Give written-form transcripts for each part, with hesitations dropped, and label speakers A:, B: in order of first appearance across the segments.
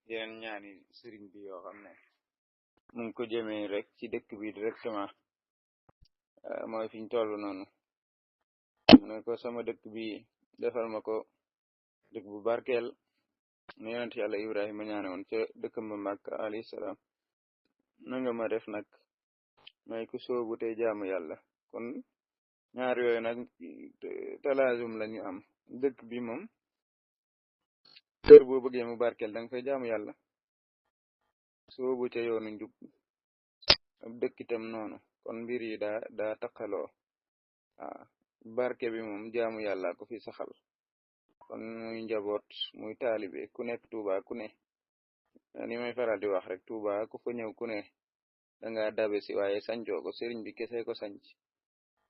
A: yeneen ñaani sëriñ bi yoo xam ne mu ngi ko jëmee rek ci dëkk bi directement mooy fiñ toll noonu mu ne ko sama dëkk bi defal ma ko dëkk bu barkeel nu yonent yàlla Ibrahima ñaane woon ca dëkkam ba Màkka alayhi salaam nanga ma def nag may ku soobu tey jaamu yàlla kon ñaar yooyu nag talaasum lañu am dëkk bi moom kër boo bëggee mu barkeel danga fay jaamu yàlla soobu ca yoonu njub ab dëkk itam noonu kon mbir yi daa taqaloo waaw barke bi moom jaamu yàlla ko fi saxal kon muy njaboot muy taalibe ku nekk Tuuba ku ne ni may faral di wax rek Tuuba ku fa ñëw ku ne danga dabe si waaye sañcoo ko sëriñ bi kese ko sañc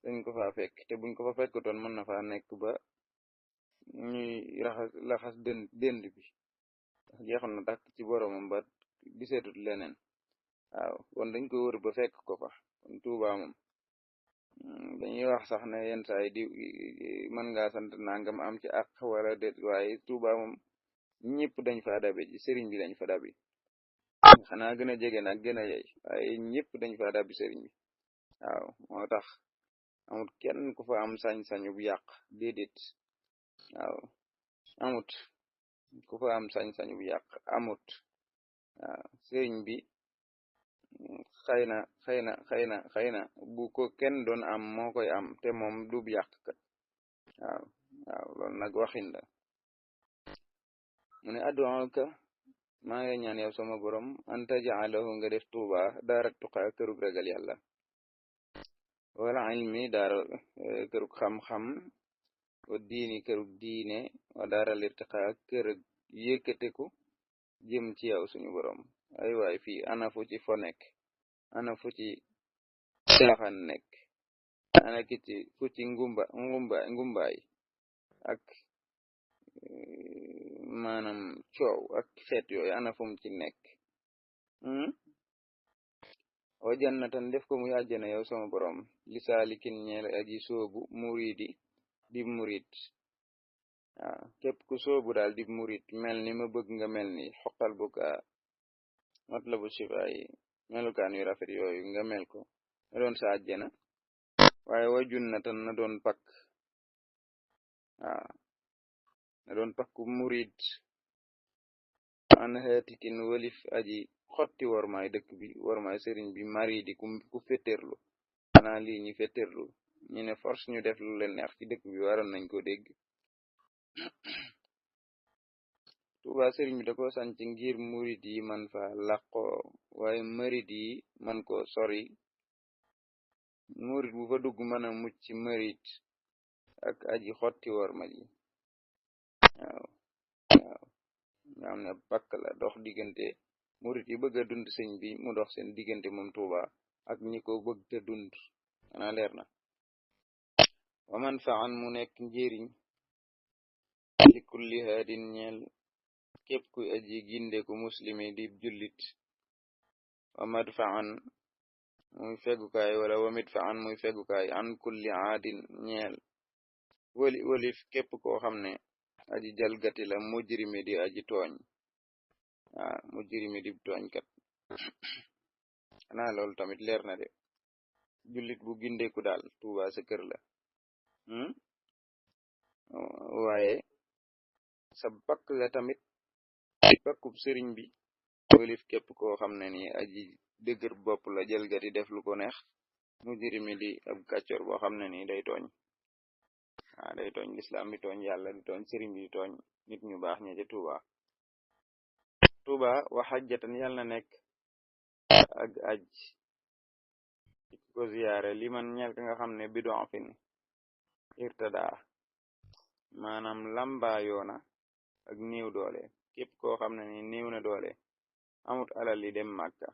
A: dañ ko fa fekk te buñ ko fa fekkutoon mën na faa nekk ba ñuy laxas dënd bi jeexoon na dàkk ci boromam ba giseetut leneen waaw kon dañ ko wër ba fekk ko fa kon Tuuba moom dañuy wax sax ne yenn saa yi di mën ngaa sant nangam am ci àq wala déet waaye Tuuba moom ñëpp dañ fa dabe ji sëriñ bi dañ fa dabi xanaa gën a jege nag gën a yey waaye ñëpp dañ fa dabi sëriñ bi waaw moo tax amut kenn ku fa am sañ-sañu bu yàq déedéet waaw amut ku fa am sañ-sañu bu yàq amut waaw sëriñ bi xëy na bu ko kenn doon am moo koy am te moom du yàq kat waaw loolu nag waxin la mu ne addu'uka maa ngi ñaan yow sama borom an taj'alahu nga def Tuuba daara tuqaa kërug ragal yàlla wala ilmi daara kërug xam-xam wa diini kërug diine wa daara lirtiqaa kërug yëkkateku jëm ci yow suñu borom ay waay fii ana fu ci fo nekk ana fu ci caaxaan nekk ana fu ci ngumbaay ak maanaam coow ak xeet yooyu ana fu mu ci nekk wa jannatan def ko muy àjjana yow sama borom li saalikin ñeel aji soobu muridi di murid waaw képp ku soobu daal di murid mel ni ma bëgg nga mel ni xoqal bu ka matlabu shifa yi melukaan yu rafet yooyu nga mel ko na doon sa àjjana waaye wa junnatan na doon pakk waaw na doon pakku murid an xeetikin walif aji xotti wormaay dëkk bi wormaay sëriñ bi maridi ku fetterlu xanaa lii ñi fetterlu ñu ne force ñu def lu leen neex ci dëkk bi waroon nañ ko dégg Tuuba sëriñ bi da ko sanc ngir murid yi man fa làqoo waaye marid yi man ko sori murid bu fa dugg mën a mucc ci marid ak aji xotti worma ji waaw nga xam ne bakk la dox diggante murid yi bëgg a dund sëñ bi mu dox seen diggante moom Tuuba ak ñi ko bëgg te dund xanaa leer na wa man faan mu nekk njëriñ li kulli haadin ñeel képp ku aji gindeku muslimi di jullit wa madfaan muy fegukaay wala wa midfaan muy fegukaay an kulli aadin ñeel walif képp koo xam ne aji jalgati la mujrimi di aji tooñ mujrimi di tooñkat xanaa loolu tamit leer na de jullit bu gindeku daal Tuuba sa kër la waaye sa bakk la tamit bakkub sëriñ bi walif képp koo xam ne ni aji dëgër bopp la jalgati def lu ko neex mujrimi di ab kàccor boo xam ne ni day tooñ day tooñ lislaam di tooñ yàlla di tooñ sëriñ bi di tooñ nit ñu baax ña ca Tuuba wa xajjatan yàlla na nekk ak aj ko ziyaare li man ñeel ka nga xam ne bidon fin irtada maanaam lamba yoona ak néew doole képp koo xam ne ni néew na doole amut alal li dem Màkka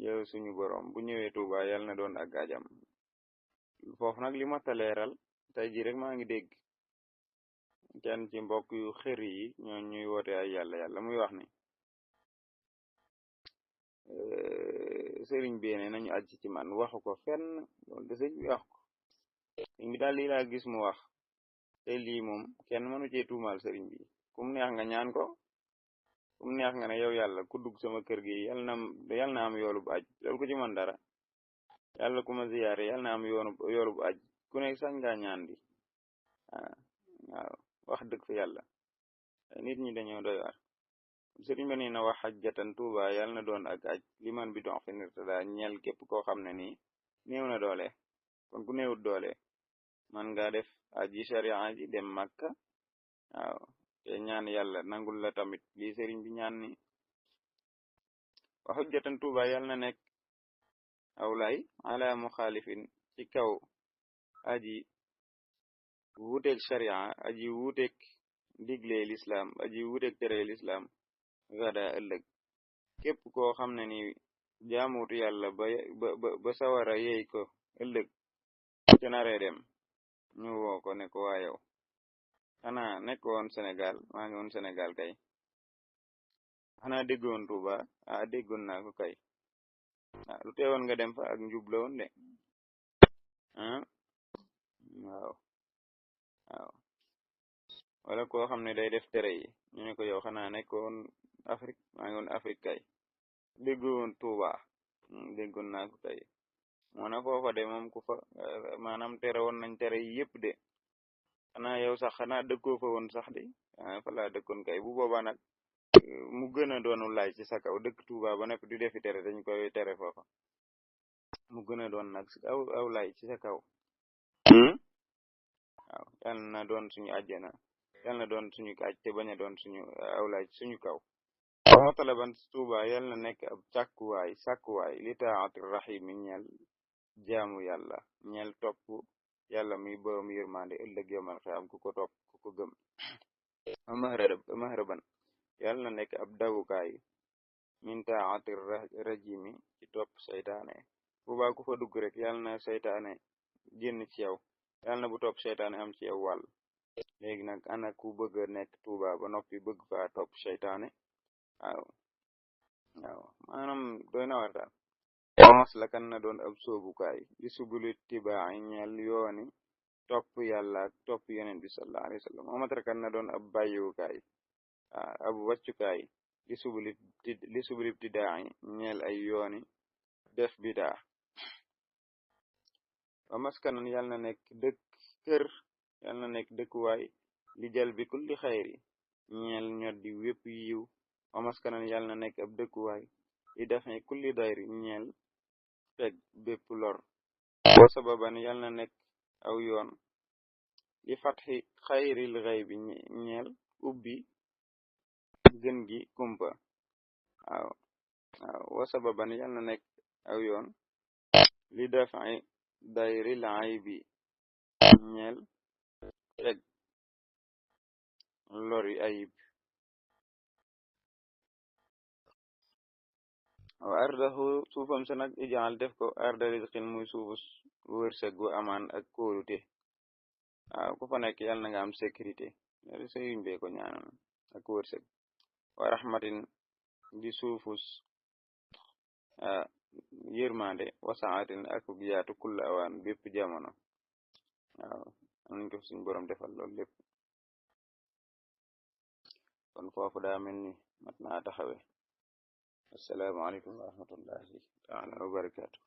A: yow suñu borom bu ñëwee Tuuba yàlla na doon ak ajam foofu nag li ma taleeral tey ji rek maa ngi dégg kenn ci mbokk yu xër yi ñoo ñuy woote ay yàlla muy wax ni sëriñ bi ne nañu aj ci man waxu ko fenn loolu de sëñ bi wax ko sëñ bi daal lii laa gis mu wax te lii moom kenn mënu cee tuumaal sëriñ bi kum neex nga ñaan ko neex nga ne yow yàlla ku dugg sama kër gi yàlla na am yoolu bu aj loolu ku ci mën dara yàlla ku ma ziyaare yàlla na am yoolu bu aj ku nekk sañ ngaa ñaan di waaw wax dëgg fa yàlla nit ñi dañoo doy waar sëriñ ba nee na wax xajjatan tuuba yàlla na doon ak aj liman bi dox fi nirtada ñeel képp koo xam ne nii néew na doole kon ku néewut doole man nga def aji sharia ji dem Makka waaw te ñaan yàlla nangul la tamit lii sëriñ bi ñaan ni wax xajjatan tuuba yàlla na nekk awlay ala muxaalifin ci kaw aji wuuteeg sharia aji wuuteeg digle lislaam aji wuuteeg tere lislaam gada ëllëg képp koo xam ne ni jaamutu yàlla ba sawara yeey ko ëllëg ca naree dem ñu woo ko ne ko waa yow xanaa nekk woon Sénégal maa ngi woon Sénégal kay xanaa déggoon Tuuba déggoon naa ko kay lu teewoon nga dem fa ak njub la woon de waaw wala koo xam ne day def tere yi ñu ne ko yow xanaa nekkoon Afrique maa ngi woon Afrique kay déggoon Tuuba déggoon naa ko kay moo na foofa de moom ku fa maanaam tere woon nañ tere yi yëpp de xanaa yow sax xanaa dëkkoo fa woon sax de fa laa dëkkoon kay bu boobaa nag mu gën a doonu laaj ci sa kaw dëkk Tuuba ba nepp di defi tere dañ koy tere foofa mu gën a doon nag aw laaj ci sa kaw waaw yal na doon suñu àjjana yal na doon suñu aj te bañ a doon suñu awlaaj suñu kaw wa talaban Tuuba yal na nekk ab sàkkuwaay li taati rahim ñeel jaamu yàlla ñeel topp yàlla muy borom yërmande ëllëg yawmal xiyaam ku ko topp ku ko gëm mahraban yal na nekk ab dawukaay min taati rajimi ci topp seytaane Tuuba ku fa dugg rek yal na seytaane génn ci yow yal na bu topp seytaane am ci yow wàll léegi nag ana ku bëgg a nekk Tuuba ba noppi bëgg faa topp seytaane waaw maanaam doy na war daal ons la kan na doon ab soobukaay di subulu tibaayi ñeel yooni topp yàlla ak topp yonent bi sallallahu alayhi wa sallam omatara kan na doon ab bàyyiwukaay ab wàccukaay li subulu ibtidaayi ñeel ay yooni def bidaa wa maskanan yàlla na nekk kër yàlla na nekk dëkkuwaay li jal bi kulli xayri ñeel ñoddi wépp yiw wa maskanan yàlla na nekk ab dëkkuwaay li dafe kulli dayri ñeel feg bépp lor wa sababan yàlla na nekk aw yoon li fatxi xayril xay bi ñeel ubbi gën gi kumpa wa sababan yàlla na nekk aw yoon li dafe dayril ay bi ñeel feg lori ayib wa ardahu suufam sa nag ijaal def ko arda rizqin muy suufu wërsëg gu amaan ak kóolute ku fa nekk yàlla na nga am sécurité yàlla sëriñ bee ko ñaanal ak wërsëg wa rahmatin di suufus yërmande wa saatin ak yaatu kulla awaan bépp jamono am nañ ko suñ borom defal loolu lépp kon foofu daa mel ni mat naa taxawe assalaamu aleykum wa rahmatullahi taala wa barakaatu